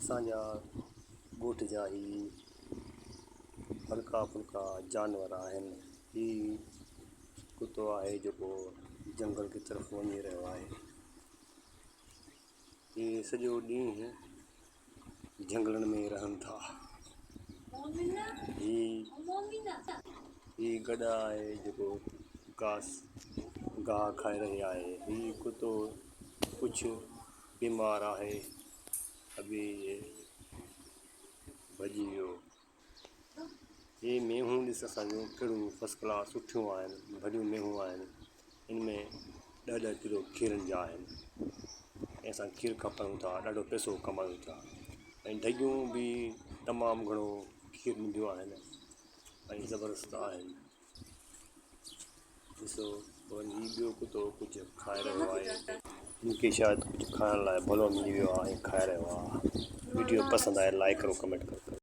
اسان جا ڳوٺ جا هي هلڪا ڦلڪا جانور آهن. هي ڪتو آهي جيڪو جنگل جي طرف وڃي رهيو آهي. هي سڄو ڏينهن جهنگلن ۾ رهن ٿا. هي هي گڏهه آهي جيڪو گاس گاهه کائي رهي آهي. هي ڪتو ڪجهه بيمار آهي اڀي ڀڄي ويو. هي مينهون ڏس اسان جون ڪهڙيون فرسٽ ڪلاس سٺيون آهن ڀليون مينهون آهن ان ۾ ڏهه ڏهه ڪلو کيرن جا آهن ۽ اسان کير کپايون ٿا ڏاڍو پئسو ڪمايون ٿا ۽ ڍڳيون به تمام گهڻو کير ڏينديون آهن ۽ زبردست آهن ڏسو وري هي ٻيو ڪتو ڪجهه کائي رهيو آهي هن کي شايد ڪجهه کائڻ لاء ڀلو ملي ويو آهي ۽ کائي رهيو آهي وڊيو پسند آئي لائڪ ڪرو ڪمينٽ ڪرو.